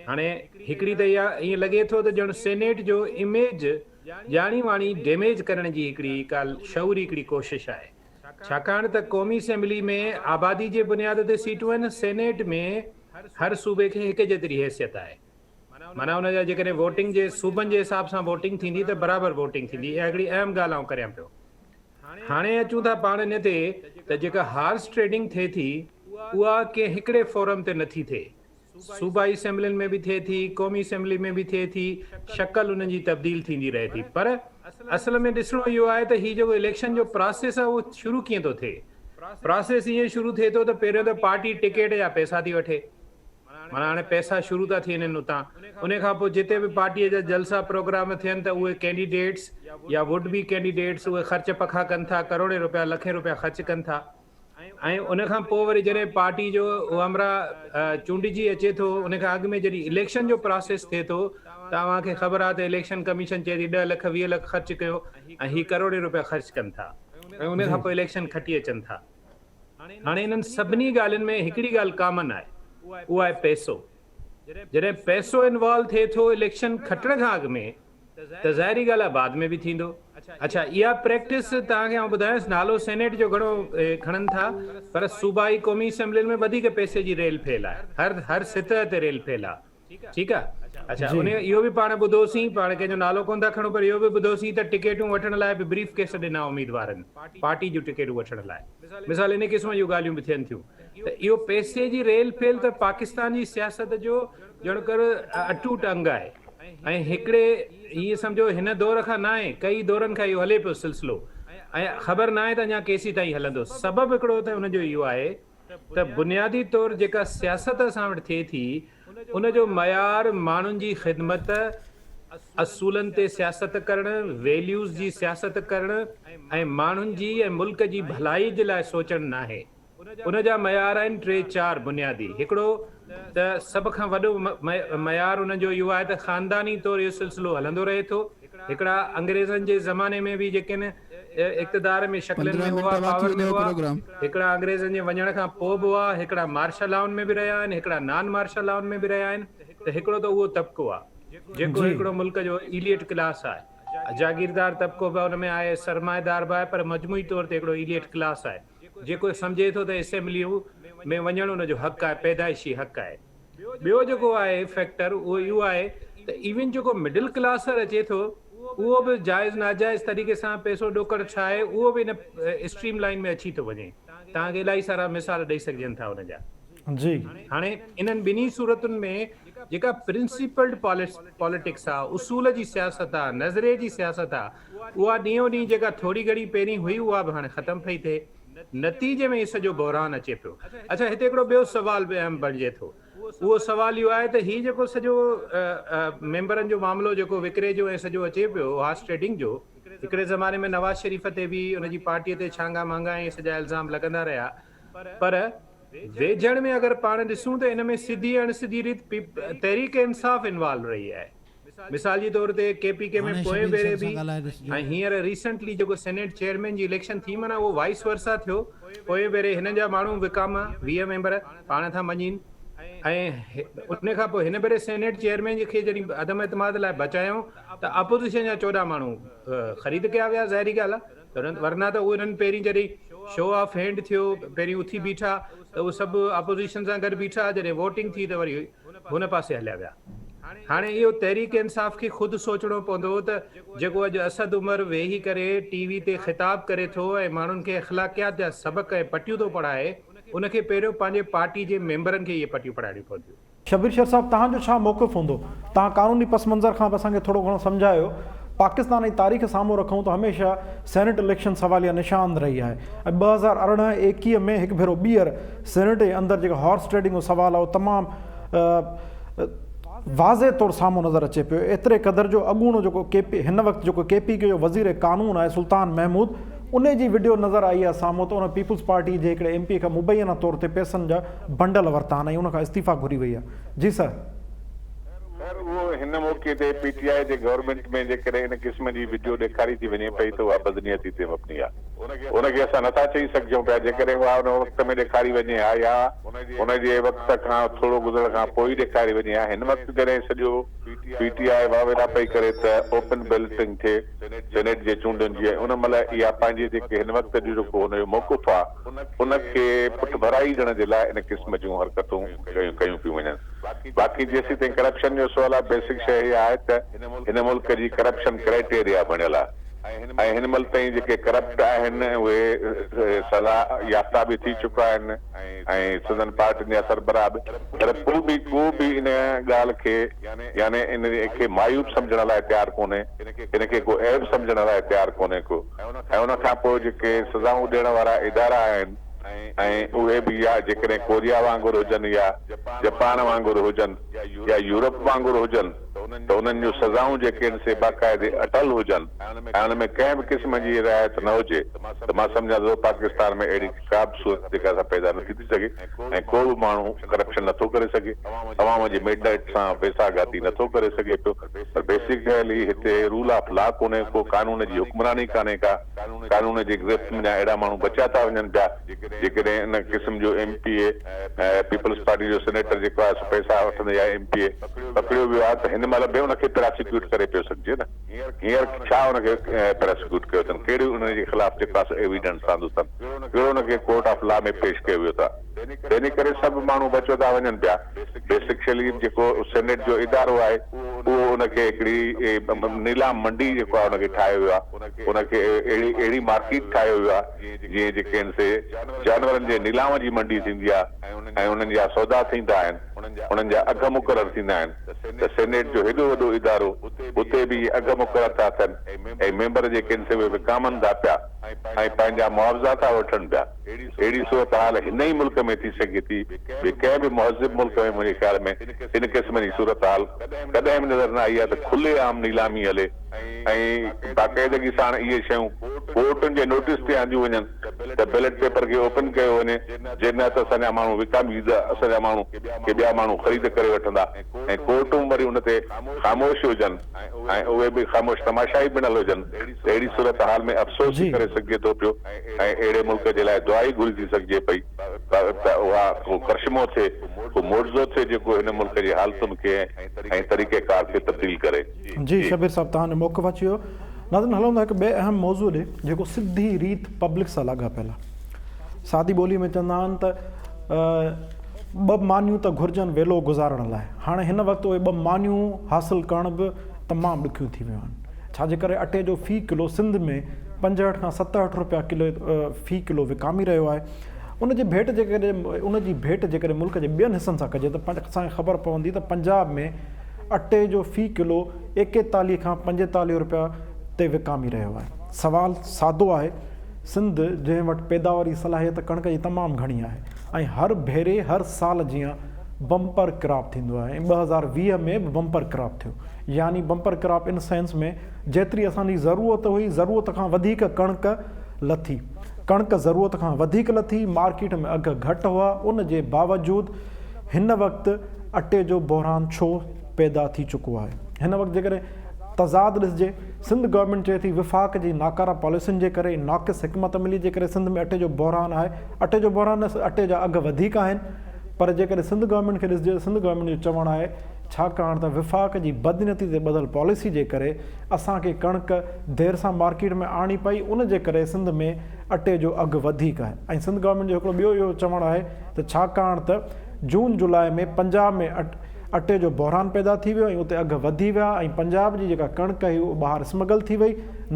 هاڻي هڪڙي ته اها ائين لڳي ٿو ته ڄڻ سينيٽ جو اميج ڄاڻي واڻي ڊيميج ڪرڻ جي هڪڙي ڪا شعوري هڪڙي ڪوشش آهي. ڇاڪاڻ ته قومي اسيمبلي ۾ آبادي جي بنياد تي سيٽون آهن، سينيٽ ۾ هر صوبي کي هڪ جيتري حيثيت آهي. معنيٰ ان جا جيڪڏهن ووٽنگ جي صوبن جي حساب سان ووٽنگ ٿيندي ته برابر ووٽنگ ٿيندي. اها هڪڙي اهم ڳالهه آئون ڪريان پيو. هاڻي اچون ٿا پاڻ ان تي ته جيڪا هارس ٽريڊنگ ٿئي ٿي اها ڪنهن هڪڙي فورم تي نٿي ٿئي. صوبائي اسيمبلين ۾ به ٿئي ٿي، قومي اسيمبلي ۾ به ٿئي ٿي، شڪل انهن جي تبديل ٿيندي رهي ٿي پر اصل ۾ ڏسڻو اهو آهي ته هي جيڪو اليڪشن جو پراسيس آهي اهو شروع ڪيئن ٿو ٿئي؟ پراسيس ائين شروع ٿئي ٿو ته پهريون ته پارٽي ٽڪيٽ جا پئسا ٿي وٺي معنيٰ هاڻي پئسا شروع ٿا ٿي وڃن اتان ان کان پوء جتي به پارٽي جا جلسا پروگرام ٿين ته اهي ڪينڊيڊيٽس يا ووڊ بي ڪينڊيڊيٽس اهي خرچ پکا ڪن ٿا ڪروڙين روپيا لکين روپيا خرچ ڪن ٿا. ۽ ان کان پوء وري جڏهن پارٽي جو اهو همراهه چونڊجي اچي ٿو ان کان اڳ ۾ جڏهن اليڪشن جو پراسيس ٿئي ٿو ته اوهان کي خبر آهي ته اليڪشن ڪميشن چئي ٿي ڏهه لک 20 لک خرچ ڪيو ۽ هي ڪروڙين روپيا خرچ ڪن ٿا ۽ ان کان پوء اليڪشن کٽي اچن ٿا. هاڻي انهن سڀني ڳالهين ۾ هڪڙي ڳالهه ڪامن آهي اهو آهي پئسو. جڏهن پئسو انوالو ٿئي ٿو اليڪشن کٽڻ کان اڳ ۾ ته ظاهري ڳالهه آهي بعد ۾ به ٿيندو. اڇا اها پريڪٽس توهان کي آئون ٻڌايانس نالو سينيٽ جو گهڻو کڻن ٿا پر صوبائي قومي اسيمبلين ۾ وڌيڪ پئسي جي ريل ڦيل آهي هر هر سطح تي ريل ڦيل آهي ٺيڪ آهي اڇا ان اهو به پاڻ ٻڌوسين پاڻ ڪنهن جو نالو ڪونه ٿا کڻون پر اهو به ٻڌوسين ته ٽڪيٽون وٺڻ لاء به بريف ڪيس ڏنا اميدوارن پارٽي جون ٽڪيٽون وٺڻ لاء مثال ان قسم جون ڳالهيون به ٿين ٿيون ته اهو پئسي جي ريل ڦيل ته پاڪستان جي سياست جو ڄڻڪر اٽوٽ انگ آهي ۽ هڪڙي ائين سمجهو هن دور کان ناهي، ڪئي دورن کان اهو هلي پيو سلسلو ۽ خبر ناهي ته اڃا ڪيسين تائين هلندو. سبب هڪڙو ته ان جو اهو آهي ته بنيادي طور جيڪا سياست اسان وٽ ٿئي ٿي ان جو معيار ماڻهن جي خدمت، اصولن تي سياست ڪرڻ، ويليوز جي سياست ڪرڻ ۽ ماڻهن جي ۽ ملڪ جي ڀلائي جي لاء سوچڻ ناهي. ان جا معيار آهن ٽي چار بنيادي. هڪڙو ته سڀ کان وڏو معيار ان جو اهو آهي ته خانداني طور اهو سلسلو هلندو رهي ٿو. هڪڙا انگريزن جي زماني ۾ به جيڪي آهن اقتدار ۾ شڪلين ۾ 15 هئا، منٽ باقي پاور ۾ هوندو هئا، پروگرام. هڪڙا انگريزن جي وڃڻ کان پوء به هئا، هڪڙا مارشل لائن ۾ به رهيا آهن، هڪڙا نان مارشل لائن ۾ به رهيا آهن ته هڪڙو ته اهو طبقو آهي، جيڪو هڪڙو ملڪ جو ايليٽ ڪلاس آهي. جاگيردار طبقو به ان ۾ آهي، سرمائيدار به آهي پر مجموعي طور تي هڪڙو ايليٽ ڪلاس آهي، جيڪو سمجهي ٿو ته اسيمبليون ۾ وڃڻ ان جو حق آهي، پيدائشي حق آهي. ٻيو جيڪو آهي فيڪٽر اهو اهو آهي ته ايون جيڪو مڊل ڪلاسر اچي ٿو اهو به جائز ناجائز طريقي سان پئسو ڏوڪڙ ٺاهي اهو به ان اسٽريم لائين ۾ اچي ٿو وڃي. توهان کي الاهي سارا مثال ڏئي سگهجن ٿا ان جا. جي. هاڻي انهن ٻنهي صورتن ۾ جيڪا پرنسپلڊ پاليٽڪس آ، اصول جي سياست آ، نظريي جي سياست آ، اها ڏينهون ڏينهن جيڪا ٿوري گهڻي پهرين هئي اها به هاڻي ختم پئي ٿئي. نتيجي ۾ هي سڄو بحران اچي پيو. اڇا هتي هڪڙو ٻيو سوال به اهم بڻجي ٿو. اهو سوال اهو آهي ته هي جيڪو سڄو ميمبرن جو معاملو جيڪو وڪري جو ۽ سڄو اچي پيو هارس ٽريڊنگ جو، هڪڙي زماني ۾ نواز شريف تي به ان جي پارٽي تي ڇانگا مانگا ۽ سڄا الزام لڳندا رهيا پر ويجهڙ ۾ اگر پاڻ ڏسون ته ان ۾ سڌي اڻ سڌي ريت تحريڪ انصاف انوالو رهي آهي. مثال جي طور تي ڪي پي ڪي ۾ هاڻي پوئين شبير ڀيري شر سان به ڳالهائي ڏسجو. ۽ هينئر ريسنٽلي جيڪو سينيٽ چيئرمين جي اليڪشن ٿي معنيٰ اهو وائيس ورسا ٿيو پوئين ڀيري هنن جا ماڻهو وڪاما 20 ميمبر پاڻ ٿا مڃين ۽ ان کان پوء هن ڀيري سينيٽ چيئرمين کي جڏهن عدم اعتماد لاء بچايائون ته اپوزيشن جا 14 ماڻهو خريد ڪيا ويا ظاهري ڳالهه آهي ته ورنه ته اهي انهن پهرين جڏهن شو آف هينڊ ٿيو پهرين اٿي بيٺا ته اهي سڀ اپوزيشن سان گڏ بيٺا جڏهن ووٽنگ ٿي ته وري هن پاسي هليا ويا. هاڻي اهو تحريڪ انصاف کي خود سوچڻو پوندو ته جيڪو اڄ اسد عمر ويهي ڪري ٽي وي تي خطاب ڪري ٿو ۽ ماڻهن کي اخلاقيات جا سبق ۽ پٽيون ٿو پڙهائي ان کي پهريون پنهنجي پارٽي جي ميمبرن کي اهي پٽيون پڙهائڻيون پونديون. شبير شر صاحب توهان جو ڇا موقف هوندو؟ توهان قانوني پس منظر کان به اسان کي ٿورو گهڻو سمجهايو. پاڪستان جي تاريخ سامهون رکون ته هميشه سينيٽ اليڪشن سواليه نشان رهي آهي ۽ 2018 21 ۾ هڪ ڀيرو ٻيهر سينيٽ جي اندر جيڪا هارس ٽريڊنگ جو سوال آهي اهو تمام واضح طور سامهون نظر اچي پيو ايتري قدر جو اڳوڻو جيڪو ڪي پي هن وقت جيڪو ڪي پي ڪي جو وزير قانون آهي سلطان محمود ان جي وڊيو نظر آئي آهي سامهون ته ان پيپلز پارٽي جي هڪڙي ايم پي اي کان مبينا طور تي پئسن جا بنڊل ورتا آهن ۽ ان کان استعيفا گهري وئي آهي جي سر. خير اهو هن موقعي تي پي ٽي آء جي گورنمينٽ ۾ جيڪڏهن ان قسم جي وڊيو ڏيکاري ٿي وڃي پئي ته اها بدنيتي تي مبني آهي. ان کي اسان نٿا چئي سگهجون پيا جيڪڏهن اها ان وقت ۾ ڏيکاري وڃي ها يا ان جي وقت کان ٿورو گذرڻ کان پوء ئي ڏيکاري وڃي ها. هن وقت جڏهن سڄو پي ٽي آء واويلا پئي ڪري ته اوپن بيلٽنگ ٿئي سينيٽ جي چونڊن جي ۽ ان مهل اها پنهنجي جيڪي هن وقت جو جيڪو هن جو موقف آ ان کي پٺڀرائي ڏيڻ جي لاء ان قسم جون حرڪتون ڪيون پيون وڃن. باقي جيسيتائين ڪرپشن جو سوال آ بيسڪ شيء اها آهي ته هن ملڪ جي ڪرپشن ڪرائيٽيريا بڻيل آ. ۽ هن مهل تائين جيڪي ڪرپٽ آهن اهي سزا يافته به ٿي چڪا آهن ۽ سندن پارٽين جا سربراهه به پر پوء به ڪو به ان ڳالهه کي يعني ان کي معيوب سمجهڻ لاء تيار ڪونهي ان کي ڪو عيب سمجهڻ لاء تيار ڪونهي ڪو ۽ ان کان پوء جيڪي سزائون ڏيڻ وارا ادارا آهن ۽ اهي به يا جيڪڏهن ڪوريا وانگر هجن يا جپان وانگر هجن يا يورپ وانگر هجن ته انهن جون سزائون جيڪي آهن سي باقاعدي اٽل هجن ۽ ان ۾ ڪنهن به قسم جي رعايت نه هجي ته مان سمجهان ٿو پاڪستان ۾ اهڙي ڪا به صورت جيڪا سا پيدا نٿي ٿي سگهي ۽ ڪو به ماڻهو ڪرپشن نٿو ڪري سگهي عوام جي مينڊيٽ سان ويساهه گهاتي نٿو ڪري سگهي پيو پر بيسيڪلي هتي رول آف لا ڪونهي ڪو قانون جي حڪمراني ڪانهي ڪا قانون جي گرفت ۾ اهڙا ماڻهو بچيا ٿا وڃن پيا جيڪڏهن ان قسم جو M P A peoples party جو سينيٽر جيڪو آهي سو پئسا وٺندي يا ايم پي اي پڪڙيو ويو آهي ته هن مهل به ان کي پراسيڪيوٽ ڪري پيو سگهجي نه هينئر ڇا ان کي پراسيڪيوٽ ڪيو اٿن ڪهڙي ان جي خلاف جيڪو آهي سو ايويڊنس آندو اٿن ڪهڙو ان کي ڪورٽ آف لا ۾ پيش ڪيو ويو اٿا تنهن ڪري سڀ ماڻهو بچيو ٿا وڃن پيا. بيسڪشلي جيڪو سينيٽ جو ادارو آهي اهو ان کي هڪڙي نيلام منڊي جيڪو آهي ان کي ٺاهيو ويو آهي ان کي اهڙي اهڙي مارڪيٽ ٺاهيو ويو آهي جيئن جيڪي آهن سي جانورن جي نيلام جي منڊي ٿيندي آهي ۽ انهن جا سودا ٿيندا آهن انهن جا اگهه مقرر ٿيندا آهن ته سينيٽ جو هيڏو وڏو ادارو اتي به اهي اگهه مقرر ٿا ٿين ۽ ميمبر جيڪي آهن سي اهي وڪامن ٿا پيا. ۽ پنهنجا معاوضا ٿا وٺن پيا. اهڙي صورتحال هن ئي ملڪ ۾ ٿي سگهي ٿي، ٻئي ڪنهن به مهذب ملڪ ۾ منهنجي خيال ۾ ان قسم جي صورتحال ڪڏهن به نظر نه آئي آهي ته کلي عام نيلامي هلي ۽ باقاعدگي ساڻ اهي شيون ڪورٽن جي نوٽيس تي آنديون وڃن ته بيلٽ پيپر کي اوپن ڪيو وڃي جي نه ته اسان جا ماڻهو وڪامي ويندا اسان جا ماڻهو ڪي ٻيا ماڻهو خريد ڪري وٺندا ۽ ڪورٽون وري ان تي خاموش هجن ۽ اهي به خاموش تماشائي بڻيل هجن ته اهڙي صورتحال ۾ افسوس ئي ڪري سگهجي ٿو پيو ۽ اهڙي ملڪ جي لاء دعا ئي گهري ٿي سگهجي پئي ته اها ڪو ڪرشمو ٿئي، ڪو معجزو ٿئي جيڪو هن ملڪ جي حالتن کي ۽ طريقه ڪار کي تبديل ڪري. جي شبير صاحب توهان جو موقف اچي ويو. ناظرين هلون ٿا هڪ ٻئي اهم موضوع ڏي جيڪو سڌي ريت پبلڪ سان لاڳاپيل آهي. سادي ٻولي ۾ چوندا آهن ته ٻه مانيون ته گهرجن ويلو گذارڻ لاء. هاڻي هن وقت اهي ٻه مانيون حاصل ڪرڻ به تمام ڏکيون ٿي ويون آهن. ڇا جي ڪري اٽي جو في ڪلو سنڌ ۾ 65 کان 67 روپيا ڪلو في ڪلو وڪامي رهيو آهي. ان جي ڀيٽ جيڪڏهن ان جي ڀيٽ جيڪڏهن ملڪ جي ٻين حصن سان ڪجي ته اسان کي خبر پوندي ته پنجاب ۾ اٽي جو في ڪلو 41 کان 45 روپيا تي وڪامي رهيو آهي. سوال سادو آهي سنڌ جنهن وٽ پيداواري صلاحيت ڪڻڪ جي تمام گهڻي آهي ۽ هر ڀيري هر سال جيان بمپر ڪراپ ٿيندو آهي ۽ 2020 ۾ به بمپر ڪراپ ٿيو يعني بمپر ڪراپ ان سينس ۾ جيتري اسان جي ضرورت هئي ضرورت کان وڌيڪ ڪڻڪ لٿي ڪڻڪ ضرورت کان وڌيڪ لٿي مارڪيٽ ۾ اگهه گهٽ هئا ان جي باوجود هن وقت اٽي جو بحران ڇو پيدا ٿي چڪو آهي هن وقت جيڪڏهن تضاد ڏسجي، سنڌ گورنمينٽ چئي ٿي وفاق جي ناڪاره پاليسين جي ڪري ۽ ناقص حڪمت عملي جي ڪري سنڌ ۾ اٽي جو بحران آهي، اٽي جو بحران نه اٽي جا اگهه وڌيڪ آهن پر جيڪڏهن سنڌ گورنمينٽ کي ڏسجي ته سنڌ گورنمينٽ جو چوڻ آهي ڇاڪاڻ ته وفاق جي بدنيتي تي ٻڌل پاليسي جي ڪري اسان کي ڪڻڪ دير سان مارڪيٽ ۾ آڻڻي پئي ان جي ڪري سنڌ ۾ اٽي جو اگهه وڌيڪ آهي ۽ سنڌ گورنمينٽ جو هڪڙو ٻيو اهو چوڻ آهي ته ڇاڪاڻ ته جون جولاء ۾ پنجاب ۾ اٽي جو بحران پيدا ٿي ويو ۽ اتي اگهه وڌي ويا ۽ پنجاب جي جيڪا ڪڻڪ هئي اهو ٻاهر اسمگل ٿي وئي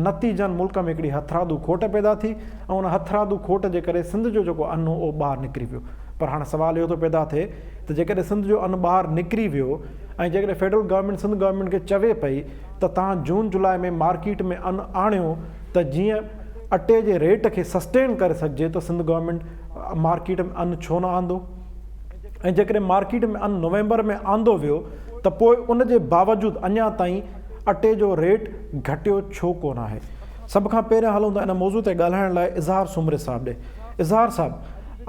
نتيجن ملڪ ۾ هڪڙي هٿرادو کوٽ پيدا ٿي ۽ ان هٿرادو کوٽ جي ڪري سنڌ جو جيڪو ان هو اهو ٻاهر نڪري ويو پر هاڻي سوال اهو ٿو پيدا ٿئي ته جيڪڏهن سنڌ جو ان ٻاهر نڪري ويو ۽ جيڪڏهن فيڊرل گورنمينٽ سنڌ گورنمينٽ کي چوي پئي ته توهان جون جولاء ۾ مارڪيٽ ۾ ان آڻيو ته جيئن اٽي جي ريٽ کي سسٽين ڪري سگهجي ته سنڌ گورنمينٽ مارڪيٽ ۾ ان ڇو نه آندو؟ ۽ جيڪڏهن مارڪيٽ ۾ ان نومبر ۾ آندو ويو ته پوء ان جي باوجود اڃا تائين اٽي جو ريٽ گهٽيو ڇو ڪونه آهي؟ سڀ کان پهريان هلون ٿا ان موضوع تي ڳالهائڻ لاء اظهار سومري صاحب ڏي. اظهار صاحب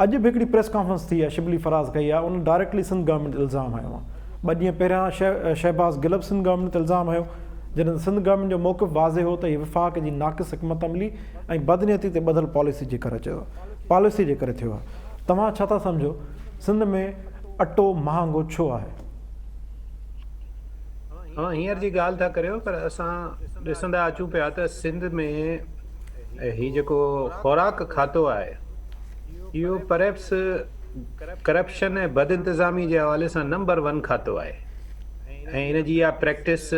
اڄ به هڪڙي پريس ڪانفرنس ٿي آهي شبلي فراز ڪئي آهي ان ڊائريڪٽلي سنڌ گورنمينٽ تي الزام هنيو آهي. ٻه ڏينهن پهريان شهباز گل به سنڌ گورنمينٽ تي الزام هنيو جڏهن ته سنڌ گورنمينٽ جو موقف واضح هو ته هي وفاق جي ناقص حڪمت عملي ۽ بدنيتي تي ٻڌل پاليسي جي ڪري پاليسي جي ڪري ٿيو آهي. توهان ڇا ٿا سمجهو سنڌ ۾ اٽو مهانگو ڇو آهي؟ اوهان هينئر جي ڳالهه ٿا ڪريو پر اسان ڏسندا اچون پيا ته سنڌ ۾ هي جيڪو خوراڪ کاتو آهي اهو پرهيپس ڪرپشن ۽ بدانتظامي جي حوالي سان نمبر ون کاتو آهي ۽ ان جي اها پريڪٽس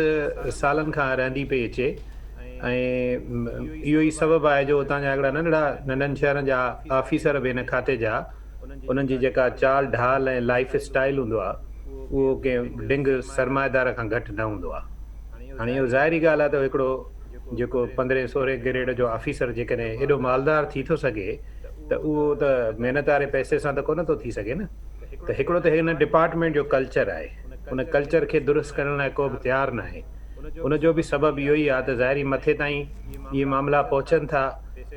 سالن کان رهندي پئي اچي ۽ اهو ئي سبب آهي جو اتان جا هڪڙا ننڍڙا ننڍن شهرن جا آفيسر به هن کاتي جا انهن جي جيڪا چال ڍال ۽ لائيف اسٽائيل هوندو آهي اهو ڪنهن ڊنگ سرمائيدار کان گهٽ نه هوندو آهي. هاڻي اهو ظاهري ڳالهه آهي ته هڪڙو جيڪو پندرهين سورهين گريڊ جو آفيسر جيڪڏهن ايڏو مالدار ٿي ٿو سگهي ته اهو ته محنت واري پئسي سان ته ڪونه ٿو ٿي سگهي نه ته هڪڙو ته هن ڊپارٽمينٽ جو ڪلچر آهي ان ڪلچر کي درست ڪرڻ لاء ڪو به تيار ناهي. ان جو به سبب اهو ئي آهي ته ظاهري مٿي تائين اهي معاملا پهچن ٿا،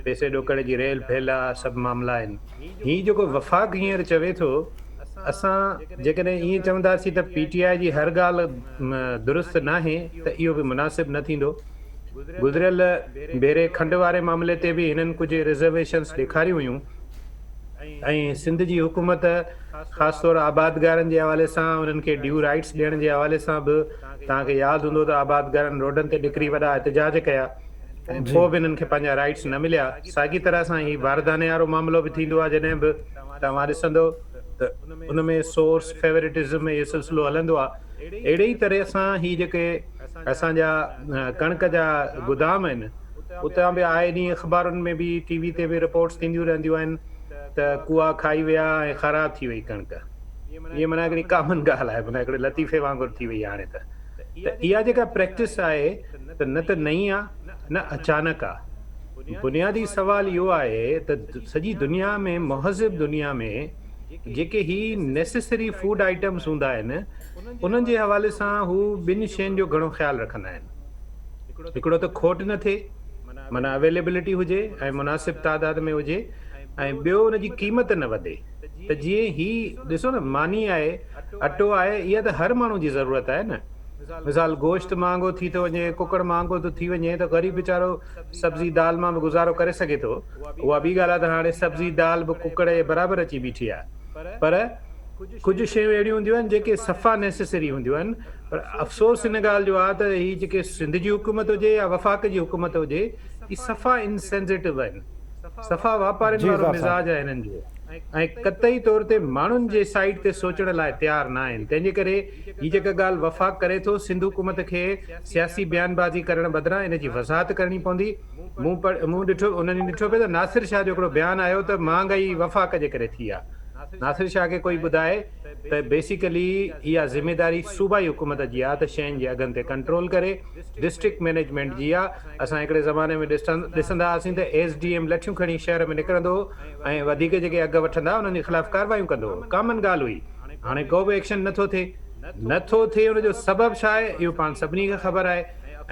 پئسي ڏوڪڙ جي ريل ڦيل آ، سڀ معاملا آهن. هي جيڪو وفاق هينئر چوي ٿو، اسان جيڪڏهن ائين چونداسين ته پي ٽي آء جي هر ڳالهه درست ناهي ته اهو به مناسب نه ٿيندو. گذريل ڀيري کنڊ واري معاملي تي به هنن ڪجهه رزرويشنز ڏيکاريون هيون. ۽ سنڌ جي حڪومت خاص طور آبادگارن جي حوالي سان انهن کي ڊيو رائيٽس ڏيڻ جي حوالي سان به توهان کي ياد هوندو ته آبادگارن روڊن تي نڪري وڏا احتجاج ڪيا ۽ پوء به انهن کي پنهنجا رائيٽس نه مليا ساڳي طرح سان هي بارداني وارو معاملو به ٿيندو آهي جڏهن به توهان ڏسندو ته ان ۾ سورس فيورٽزم اهو سلسلو هلندو آهي اهڙي ئي طرح سان هي جيڪي اسان جا ڪڻڪ جا گدام آهن اتان به آئي ڏينهن اخبارن ۾ به ٽي وي تي به رپورٽس ٿينديون رهنديون آهن ته ڪوئا کائي ويا ۽ خراب ٿي وئي ڪڻڪ. اهي معنيٰ هڪڙي ڪامن ڳالهه آهي معنيٰ هڪڙي لطيفي وانگر ٿي وئي هاڻي ته. ته اها جيڪا پريڪٽس آهي ته نه ته نئين آ نه اچانڪ آ. بنيادي سوال اهو آهي ته سڄي دنيا ۾ مهذب دنيا ۾ جيڪي هي نيسيسري فوڊ آئٽمز هوندا آهن انهن جي حوالي سان هو ٻن شين جو گهڻو خيال رکندا آهن هڪڙو ته کوٽ نه ٿئي معنيٰ اويليبلٽي هجي ۽ مناسب تعداد ۾ هجي ۽ ٻيو ان جي قيمت نه وڌي ته جيئن هي ڏسو نه ماني آهي اٽو آهي اها ته هر ماڻهو جي ضرورت آهي نه مثال گوشت مهانگو ٿي ٿو وڃي ڪڪڙ مهانگو ٿو ٿي وڃي ته غريب ويچارو سبزي دال مان به گذارو ڪري سگهي ٿو اها ٻي ڳالهه آهي ته هاڻي سبزي دال به ڪڪڙ جي برابر اچي بيٺي آهي پر ڪجهه شيون اهڙيون هونديون آهن جيڪي صفا نيسيسري هونديون آهن پر افسوس ان ڳالهه جو آهي ته هي جيڪي سنڌ جي حڪومت هجي يا وفاق جي حڪومت هجي هي صفا انسينسيٽو آهن صفا واپارين وارو مزاج آهي هنن جو ۽ قطعي طور تي ماڻهن جي سائيڊ تي سوچڻ لاء تيار نه آهن تنهن جي ڪري هي جيڪا ڳالهه وفاق ڪري ٿو سنڌ حڪومت کي سياسي بيان بازي ڪرڻ بدران ان جي وضاحت ڪرڻي پوندي مون مون ڏٺو انهن ڏٺو پئي ته ناصر شاهه جو هڪڙو بيان آيو ته مهانگائي وفاق جي ڪري ٿي آهي ناصر شاهه کي ڪوئي ٻڌائي ته بيسيڪلي اها ذميداري صوبائي حڪومت جي آهي ته شين جي اگهن تي ڪنٽرول ڪري ڊسٽرڪٽ مئنيجمينٽ جي آهي اسان هڪڙي زماني ۾ ڏسندا هئاسين ته ايس ڊي ايم لٺيون کڻي شهر ۾ نڪرندو هو ۽ وڌيڪ جيڪي اگهه وٺندا انهن جي خلاف ڪاروايون ڪندو هو. ڪامن ڳالهه هئي. هاڻي ڪو به ايڪشن نه ٿو ٿئي. نه ٿو ٿئي ان جو سبب ڇا آهي اهو پاڻ سڀني کي خبر آهي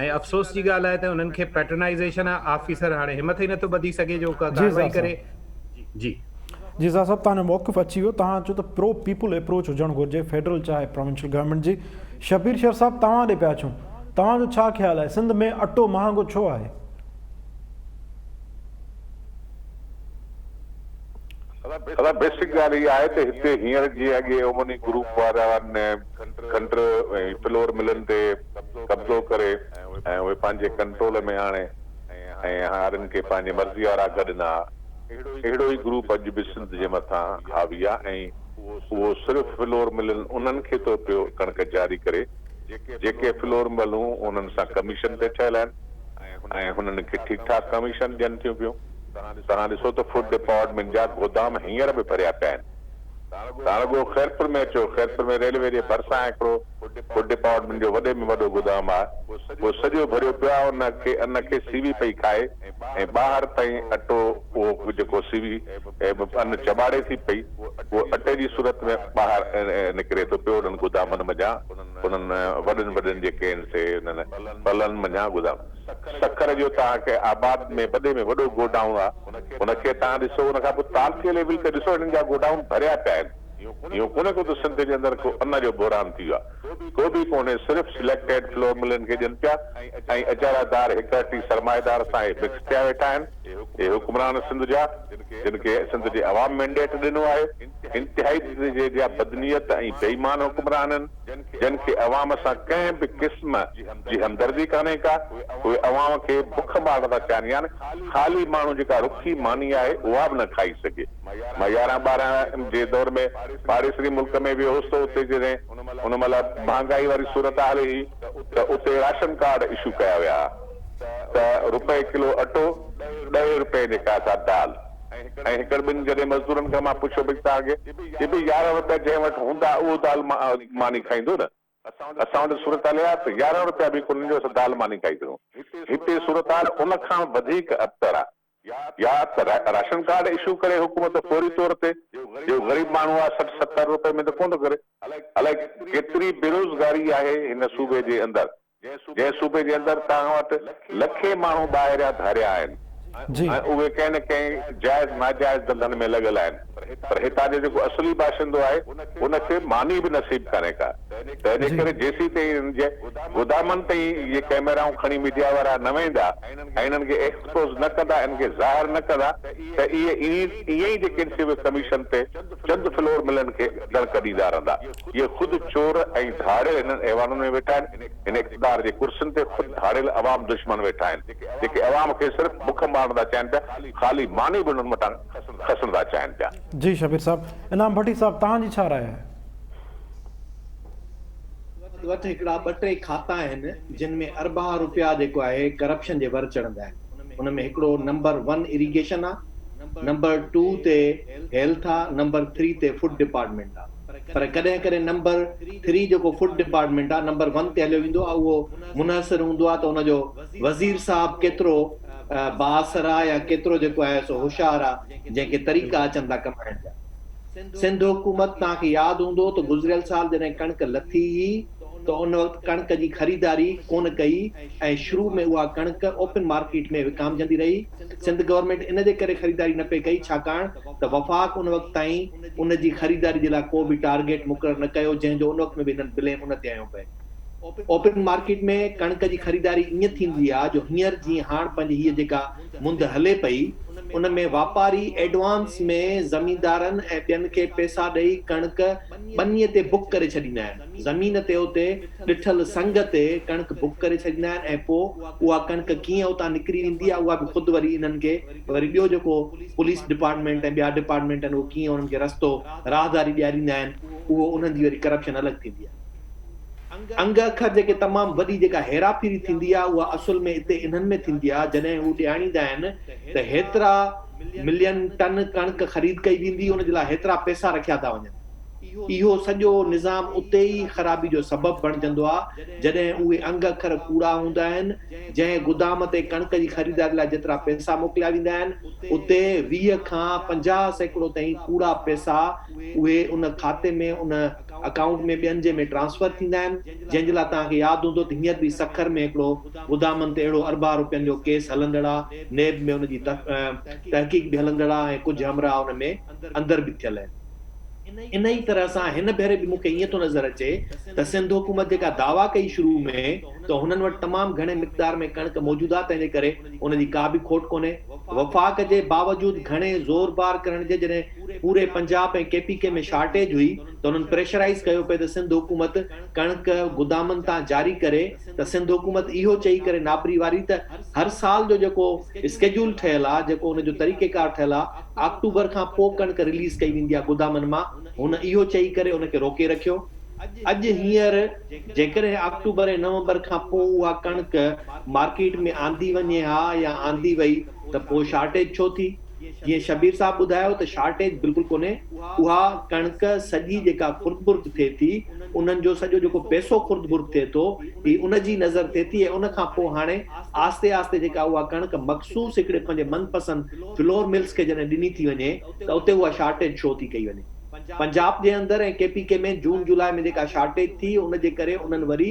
۽ افسوس جي ڳالهه آهي ته انهن کي پيٽرنائيزيشن آهي آفيسر هاڻي همٿ ئي نه ٿو ٻڌي سگهي جو ڪا ڪارروائي ڪري. جي. جي زاهد صاحب توهان جو موقف اچي ويو توهان چيو ته پرو پيپل اپروچ هجڻ گهرجي فيڊرل چاهي پراونشل گورنمينٽ جي شبير شر صاحب توهان ڏي پيا اچون توهان جو ڇا خيال آهي سنڌ ۾ اٽو مهانگو ڇو آهي؟ ادا بيسڪ ڳالهه اها آهي ته هتي هينئر جيئن اڳي اومني گروپ وارن کنڊ ۽ فلور ملن تي قبضو ڪري ۽ اهي پنهنجي ڪنٽرول ۾ آڻي ۽ هارين کي پنهنجي مرضي وارا اگهه ڏنا ها اهڙو ئي گروپ اڄ به سنڌ جي مٿان حاوي آهي ۽ اهو صرف فلور ملن انهن کي ٿو پيو ڪڻڪ جاري ڪري جيڪي فلور ملون انهن سان ڪميشن تي ٺهيل آهن ۽ هنن کي ٺيڪ ٺاڪ ڪميشن ڏين ٿيون پيون. توهان ڏسو ته فوڊ ڊپارٽمينٽ جا گودام هينئر به ڀريا پيا آهن. توهان رڳو خيرپور ۾ اچو، خيرپور ۾ ريلوي جي ڀرسان هڪڙو فوڊ ڊپارٽمينٽ جو وڏي ۾ وڏو گودام آهي، اهو سڄو ڀريو پيو آهي، ان کي ان کي سيوي پئي کائي ۽ ٻاهر تائين اٽو اهو جيڪو سيوي ان چٻاڙي ٿي پئي، اهو اٽي جي صورت ۾ ٻاهر نڪري ٿو پيو انهن گودامن منجهان. انهن وڏن وڏن جيڪي آهن سي انهن پلن منجهان گودام. سکر جو توهان کي آباد ۾ وڏي ۾ وڏو گوڊائون آ ان کي توهان ڏسو ان کان پوء تعلقي ليول تي ڏسو هنن جا گوڊائون ڀريا پيا آهن اهو ڪونهي ڪو ته سنڌ جي اندر ڪو ان جو بحران ٿي ويو آ ڪو به ڪونهي صرف سليڪٽيڊ فلور ملن کي ڏين پيا ۽ اجاره دار هڪ هٽي سرمائيدار سان اهي مڪس ٿيا ويٺا آهن اهي حڪمران سنڌ جا جن کي سنڌ جي عوام مينڊيٽ ڏنو آهي انتهائي درجي جا بدنيت ۽ بي ايمان حڪمران آهن، جن کي عوام سان ڪنهن به قسم جي همدردي ڪانهي ڪا، اهي عوام کي بک مارڻ ٿا چاهن يعني خالي ماڻهو جيڪا رکي ماني آهي اها به نه کائي سگهي. مان يارهن ٻارهن جي دور ۾ پاڙيسري ملڪ ۾ ويو هوس ته اتي جڏهن ان مهل مهانگائي واري صورتحال هئي ته اتي راشن ڪارڊ اشو ڪيا ويا ها ته رپئي ڪلو اٽو، ڏهين رپئي جيڪا سا دال. ۽ هڪڙ ٻن جڏهن مزدورن کان مان پڇيو ڀئي توهان کي چي ڀئي يارهن روپيا جنهن وٽ هوندا اهو دال ماني کائيندو نه. اسان وٽ صورتحال اها ته يارهن روپيا به ڪونهن جو اسان دال ماني کائي سگهون. هتي صورتحال ان کان وڌيڪ ابتر آ. يا ته راشن ڪارڊ اشو ڪري حڪومت فوري طور تي جو غريب ماڻهو آ 60 70 روپئي ۾ ته ڪونه ٿو ڪري. الائي ڪيتري بيروزگاري آهي هن صوبي جي اندر. جنهن صوبي جي اندر توهان وٽ لکين ماڻهو ٻاهريان ڌاريا آهن ۽ اهي ڪنهن نه ڪنهن جائز ناجائز ڌنڌن ۾ لڳل آهن پر هتان جو جيڪو اصلي باشندو آهي ان کي ماني به نصيب ڪانهي ڪا تنهن جي ڪري جيسيتائين انهن جي گودامن تائين اهي ڪئميرائون کڻي ميڊيا وارا نه ويندا ۽ انهن کي ايڪسپوز نه ڪندا انهن کي ظاهر نه ڪندا ته اهي ائين ئي جيڪي آهن سي اهي ڪميشن تي چند فلور ملن کي دڙڪ ڏيندا رهندا. اهي خود چور ۽ ڌاڙيل هنن ايوانن ۾ ويٺا آهن، هن اقتدار جي ڪرسين تي خود ڌاڙيل عوام دشمن ويٺا آهن، جيڪي عوام کي صرف بک مارڻ ٿا چاهين پيا، خالي ماني به انهن وٽان کسڻ ٿا چاهين پيا. جي شبير صاحب. انعام ڀٽي صاحب توهان جي ڇا راء آهي؟ وٽ هڪڙا ٻه ٽي کاتا آهن جن ۾ اربها روپيا جيڪو آهي ڪرپشن جي ور چڙهندا آهن ان ۾ هڪڙو نمبر ون اريگيشن آ نمبر ٽو تي هيلٿ آ نمبر ٿري تي فوڊ ڊپارٽمينٽ آ پر ڪڏهن ڪڏهن نمبر ٿري جيڪو فوڊ ڊپارٽمينٽ آ نمبر ون تي هليو ويندو آ اهو منحصر هوندو آ ته ان جو وزير صاحب ڪيترو بااثر آ يا ڪيترو جيڪو آهي سو هوشيار آ جنهن کي طريقا اچن ٿا ڪمائڻ جا. سنڌ حڪومت توهان کي ياد هوندو ته گذريل سال جڏهن ڪڻڪ لٿي هئي ته ان وقت ڪڻڪ جي خريداري ڪونه ڪئي ۽ شروع ۾ اها ڪڻڪ اوپن مارڪيٽ ۾ وڪامجندي رهي. سنڌ گورنمينٽ ان جي ڪري خريداري نه پئي ڪئي ڇاڪاڻ ته وفاق ان وقت تائين ان جي خريداري جي لاء ڪو به ٽارگيٽ مقرر نه ڪيو جنهن جو ان وقت ۾ به هنن بليم ان تي هنيو پئي. اوپن مارڪيٽ ۾ ڪڻڪ جي خريداري ائين ٿيندي آ جو هينئر جيئن هاڻ پنهنجي هيء جيڪا مند هلي پئي ان ۾ واپاري ايڊوانس ۾ زميندارن ۽ ٻين کي پئسا ڏئي ڪڻڪ ٻنيء تي بڪ ڪري ڇڏيندا آهن. زمين تي اتي ڏٺل سنگ تي ڪڻڪ بڪ ڪري ڇڏيندا آهن ۽ پوء اها ڪڻڪ ڪيئن اتان نڪري ويندي آ اها به خود وري انهن کي وري ٻيو جيڪو پوليس ڊپارٽمينٽ ۽ ٻيا ڊپارٽمينٽ آهن اهي ڪيئن انهن کي رستو راهداري ڏياريندا آهن اهو انهن جي وري ڪرپشن الڳ ٿيندي آ. انگ اکر جيڪي تمام وڏي جيڪا هيراڦيري ٿيندي آهي اها اصل ۾ اتي انهن ۾ ٿيندي آهي جڏهن هو ڏياڻيندا آهن ته هيترا ملين ٽن ڪڻڪ خريد ڪئي ويندي ان جي لاء هيترا پئسا رکيا ٿا وڃن اهو سڄو نظام اتي ئي خرابي جو سبب بڻجندو آهي جڏهن اهي انگ اکر ڪوڙا هوندا آهن جنهن گدام تي ڪڻڪ جي خريداري لاء جيترا پئسا موڪليا ويندا آهن اتي 20 کان 50% تائين ڪوڙا پئسا اهي ان کاتي ۾ ان اڪائونٽ ۾ ٻين جي ۾ ٽرانسفر ٿيندا آهن جنهن جي لاء توهان کي ياد هوندو ته هينئر به سکر ۾ هڪڙو گدامن تي اهڙو اربها روپين جو ڪيس هلندڙ آ نيب ۾ ان جي تحقيق به هلندڙ آ ۽ ڪجهه همراهه ان ۾ اندر به ٿيل آهن. انهي طرح سان هن ڀيري به مون کي ائين ٿو نظر اچي ته سنڌ حڪومت جيڪا دعويٰ ڪئي شروع ۾ ته هنن وٽ تمام گهڻي مقدار ۾ ڪڻڪ موجود آ تنهن جي ڪري ان جي ڪا به کوٽ ڪونهي وفاق جي باوجود گهڻي زور بار ڪرڻ جي جڏهن پوري پنجاب ۽ ڪي پي ڪي ۾ شارٽيج هئي ته انهن پريشرائيز ڪيو پئي ته سنڌ حڪومت ڪڻڪ گدامن تان جاري ڪري ته سنڌ حڪومت اهو چئي ڪري نابري واري ته هر سال جو جيڪو اسڪيجول ٺهيل آ جيڪو ان جو طريقيڪار ٺهيل آ آڪٽوبر کان پو ڪڻڪ رليز ڪئي ويندي آ گدامن مان هن اهو چئي ڪري ان کي روڪي رکيو. اڄ هينئر جيڪڏهن آڪٽوبر ۽ نومبر کان پو اها ڪڻڪ مارڪيٽ ۾ آندي وڃي ها يا آندي وئي ته پو شارٽيج ڇو ٿي؟ جيئن شبير صاحب ٻڌايو ته شارٽيج بلڪل ڪونهي، اها ڪڻڪ سڄي جيڪا خرد برد ٿئي ٿي، انهن جو سڄو جيڪو پئسو خرد برد ٿئي ٿو، هي ان جي نظر ٿئي ٿي ۽ ان کان پوء هاڻي آهستي آهستي جيڪا اها ڪڻڪ مخصوص هڪڙي پنهنجي من پسند فلور ملز کي جڏهن ڏني ٿي وڃي ته اتي اها شارٽيج شو ٿي ڪئي وڃي. پنجاب جي اندر ۽ ڪي پي ڪي ۾ جون جولاء ۾ جيڪا شارٽيج ٿي ان جي ڪري انهن وري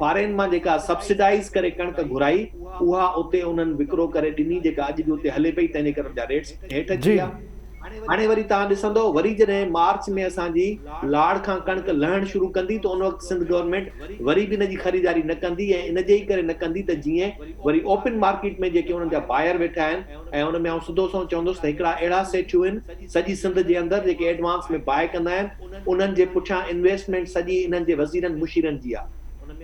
فارين مان جيڪا سبسڊائيز ڪري ڪڻڪ گهرائي اها اتي انهن وڪرو ڪري ڏني جيڪا اڄ به اتي هلي پئي تنهن جي ڪري ان جا ريٽس هيٺ اچي ويا. هاڻي وري توهان ڏسندو وري جڏهن مارچ ۾ اسان جي لاڙ کان ڪڻڪ لهڻ شروع ڪندي ته ان وقت سنڌ گورنمينٽ وري به ان جي خريداري نه ڪندي ۽ ان جي ئي ڪري نه ڪندي ته جيئن وري اوپن مارڪيٽ ۾ جيڪي انهن جا بائر ويٺا آهن ۽ ان ۾ آئون سڌو سنئون چوندس ته هڪڙا اهڙا سيٺيون آهن سڄي سنڌ جي اندر جيڪي ايڊوانس ۾ باء ڪندا آهن انهن جي پٺيان انويسٽمينٽ سڄي انهن جي وزيرن مشيرن جي آ.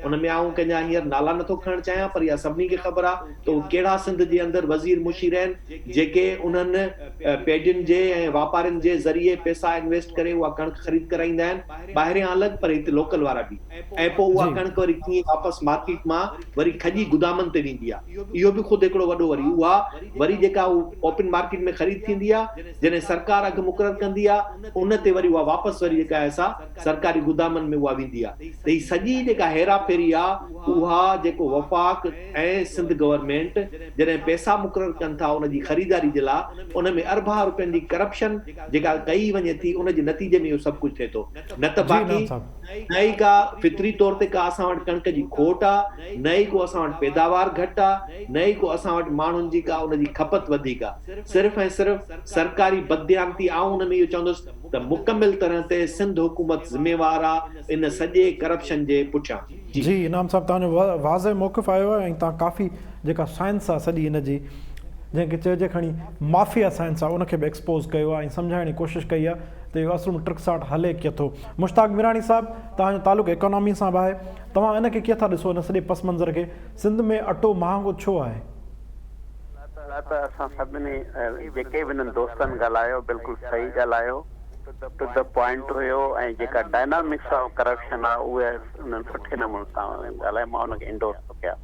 ان ۾ آئون ڪنهن جا هينئر نالا نٿو کڻڻ چاهيان پر اها سڀني کي خبر آ ته اهي ڪهڙا سنڌ جي اندر وزير مشير آهن جيڪي انهن پيڊين جي ۽ واپارين جي ذريعي پئسا انويسٽ ڪري اها ڪڻڪ خريد ڪرائيندا آهن ٻاهريان الڳ پر هتي لوڪل وارا به ۽ پوء اها ڪڻڪ وري ڪيئن واپس مارڪيٽ مان وري کڄي گدامن تي ويندي آ اهو به خود هڪڙو وڏو وري اها وري جيڪا اوپن مارڪيٽ ۾ خريد ٿيندي آ جڏهن سرڪار اگهه مقرر ڪندي آ ان تي وري اها واپس وري جيڪا آهي سا سرڪاري گدامن ۾ اها ويندي آ ته هي سڄي جيڪا هيرا ڦيري آ اها جيڪو وفاق ۽ سنڌ گورنمينٽ جڏهن پئسا مقرر ڪن ٿا ان جي خريداري جي لا ان ۾ اربها روپين جي ڪرپشن جيڪا ڪئي وڃي ٿي ان جي نتيجي ۾ اهو سڀ ڪجهه ٿئي ٿو نه ته باقي نه ئي ڪا فطري طور تي ڪا اسان وٽ ڪڻڪ جي کوٽ آ نه ئي ڪو اسان وٽ پيداوار گهٽ آ نه ئي ڪو اسان وٽ ماڻهن جي ڪا ان جي کپت وڌيڪ آ صرف ۽ صرف سرڪاري بدديانتي آئون ان ۾ اهو چوندس ته مڪمل طرح تي سنڌ حڪومت ذميوار آ ان سڄي ڪرپشن جي پٺيان. جي. جي انعام صاحب توهان جو واضح موقف آيو آهي ۽ توهان ڪافي جيڪا سائنس آ سڄي ان جي جنهن کي چئجي کڻي مافيا سائنس آ ان کي به ايڪسپوز ڪيو آ ۽ سمجهائڻ جي ڪوشش ڪئي آ ته اهو اصل ۾ ٽرڪساٽ هلي ڪيئن ٿو. مشتاق ميراڻي صاحب توهان جو تعلق ايڪانامي سان به آهي توهان ان کي ڪيئن ٿا ڏسو ان سڄي پس منظر کي سنڌ ۾ اٽو مهانگو ڇو آهي؟ نه ته اسان سڀني جيڪي به انهن دوستن ڳالهايو بلڪل صحيح ڳالهايو ٽو the point هيو ۽ جيڪا ڊائنامڪس آف ڪرپشن آهي اهي انهن سٺي نموني سان ڳالهايو مان ان کي انڊورس ٿو ڪيان.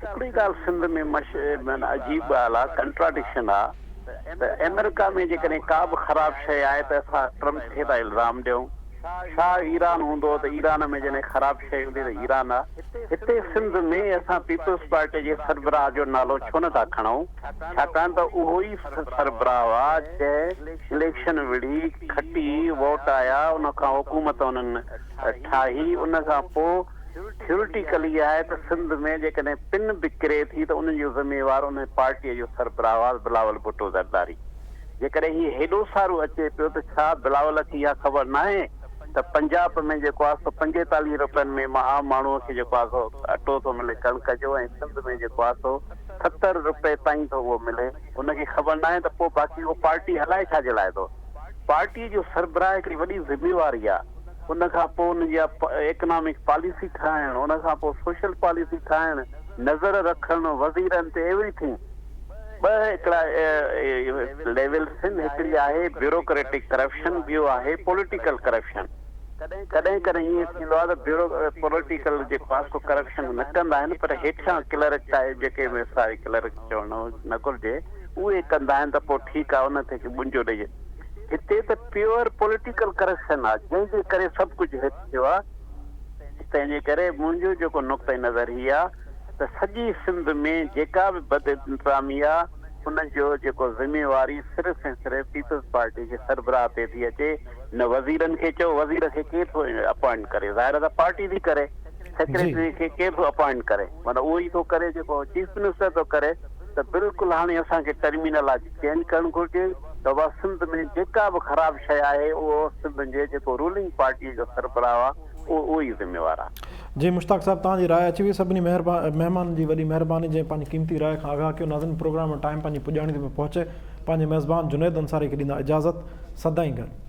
هڪڙي ڳالهه سنڌ ۾ مش معنيٰ عجيب ڳالهه آهي ڪنٽراڊڪشن آهي ته آمريڪا ۾ جيڪڏهن ڪا به خراب شيء آهي ته اسان ٽرمپ کي ٿا الزام ڏيون. ڇا ايران هوندو ته ايران ۾ جڏهن خراب شيء هوندي ته ايران آ. هتي سنڌ ۾ اسان پيپلز پارٽي جي سربراهه جو نالو ڇو نه ٿا کڻون ڇاڪاڻ ته اهو ئي سربراهه آ جنهن اليڪشن وڙهي کٽي ووٽ آيا ان کان حڪومت انهن ٺاهي ان کان پو ٿيورٽيڪلي آهي ته سنڌ ۾ جيڪڏهن پن به ڪري ٿي ته ان جو ذميوار ان پارٽي جو سربراهه آ بلاول ڀٽو زرداري. جيڪڏهن هي هيڏو سارو اچي پيو ته ڇا بلاول کي اها خبر ناهي ته پنجاب ۾ جيڪو آهي سو 45 روپين ۾ عام ماڻهو کي جيڪو آهي سو اٽو ٿو ملي ڪڻڪ جو ۽ سنڌ ۾ جيڪو آهي سو 70 روپئي تائين ٿو اهو ملي ان کي خبر ناهي ته پوء باقي اهو پارٽي هلائي ڇا جي لاء ٿو؟ پارٽي جو سربراهه هڪڙي وڏي ذميواري آهي ان کان پوء ان جي ايڪنامڪ پاليسي ٺاهڻ ان کان پوء سوشل پاليسي ٺاهڻ نظر رکڻ وزيرن تي ايوري ٿنگ. ٻه هڪڙا ليولز آهن، هڪڙي آهي بيوروڪريٽڪ ڪرپشن ٻيو آهي پوليٽيڪل ڪرپشن. ڪڏهن ڪڏهن ائين ٿيندو آهي ته بيورو پوليٽيڪل جيڪو آهي سو ڪرپشن نه ڪندا آهن پر هيٺيان ڪلرڪ ٽائيپ جيڪي ساري ڪلرڪ چوڻ نه گهرجي اهي ڪندا آهن ته پوء ٺيڪ آهي ان تي ٻنجو ڏئي. هتي ته پيور پوليٽيڪل ڪرپشن آهي جنهن جي ڪري سڀ ڪجهه هيٺ ٿيو آهي تنهن جي ڪري منهنجو جيڪو نقطه نظر هي آهي ته سڄي سنڌ ۾ جيڪا به بدانتظامي آ ان جو جيڪو ذميواري صرف ۽ صرف پيپلز پارٽي جي سربراهه تي ٿي اچي نه وزيرن کي چئو وزير کي ڪير ٿو اپائنٽ ڪري ظاهر آ ته پارٽي ٿي ڪري سيڪريٽري کي ڪير ٿو اپائنٽ ڪري معنيٰ اهو ئي ٿو ڪري جيڪو چيف منسٽر ٿو ڪري ته بلڪل هاڻي اسان کي ٽرمينالاجي چينج ڪرڻ گهرجي ته بابا سنڌ ۾ جيڪا به خراب شيء آهي اهو سنڌ جي جيڪو رولنگ پارٽي جو سربراهه آ اهو ئي ذميوار آ. جي مشتاق صاحب توهان جي راء اچي وئي سڀني مهمانن جي وڏي مهرباني جنهن پنهنجي قيمتي راء کان آگاهه ڪيو ناظرين پروگرام جو ٽائيم پنهنجي پڄاڻي تي پيو پهچي پنهنجي ميزبان جنيد انصاري کي ڏيندا اجازت سدائين گڏ.